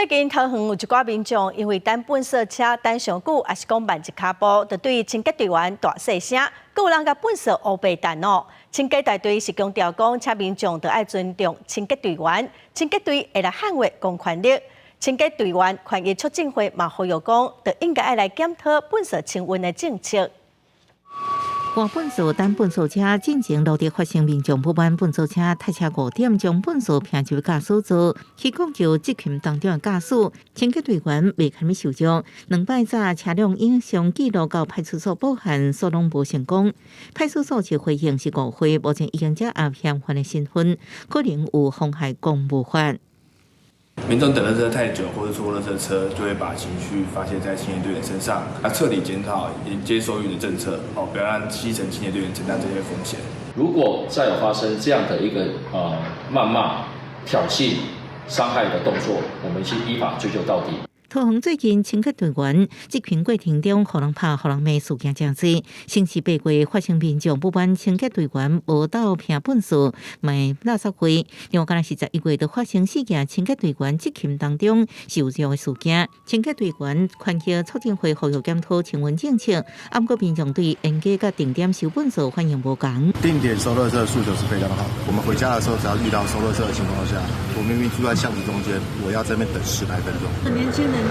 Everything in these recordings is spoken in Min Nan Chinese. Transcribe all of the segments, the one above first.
最近桃園有一寡民眾因為等糞掃車等傷久，抑是講慢一跤步，就對清潔隊員大細聲，閣有人共糞掃烏白彈哦。清潔大隊是強調講，請民眾著愛尊重清潔隊員，清潔隊會來捍衛公權力。清潔隊員權益促進會嘛呼籲講，著應該愛來檢討糞掃清運的政策。掛糞掃等糞掃車進前路佇發生民眾不滿糞掃車塞車5點，將糞掃拚入駕駛座，去講究執勤當中的駕駛，清潔隊員袂堪受傷。兩擺查車輛影像記錄到派出所報案，所攏無成功。派出所就回應是誤會，目前已經掌握嫌犯的身份，可能有妨害公務犯。民眾等垃圾太久，或者坐垃圾車，就會把情緒發洩在清潔隊員身上。啊，徹底檢討沿街收運的政策，哦，不要讓基層清潔隊員承擔這些風險。如果再有發生這樣的一個謾罵、挑釁、傷害的動作，我們去依法追究到底。桃園最近清潔隊員執勤過程中，予人拍、予人罵事件誠濟。先是8月發生民眾不滿清潔隊員無鬥拚糞掃賣垃圾費，另外敢若是11月就發生四件清潔隊員執勤當中受傷的事件。清潔隊員權益促進會呼籲檢討清運政策，毋過民眾對沿街佮定點收糞掃反應無仝。定點收垃圾的訴求是非常好的。我們回家的時候，只要遇到收垃圾的情況下，我明明住在巷子中間，我要在那邊等10來分鐘。年輕人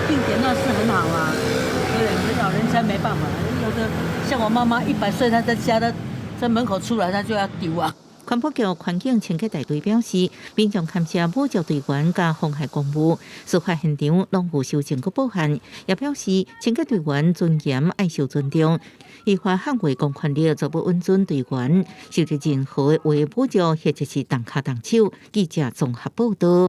定點那是很好啊，對，老人家沒辦法，有的像我媽媽100歲，她在家的在門口出來，她就要丟啊。環保局環境清潔大隊表示，民眾勘測侮辱隊員佮妨害公務，事發現場攏有收證佮報案，也表示清潔隊員尊嚴愛受尊重，依法捍衛公權力，絕不允准隊員受到任何的話侮辱或者是動跤動手。記者綜合報道。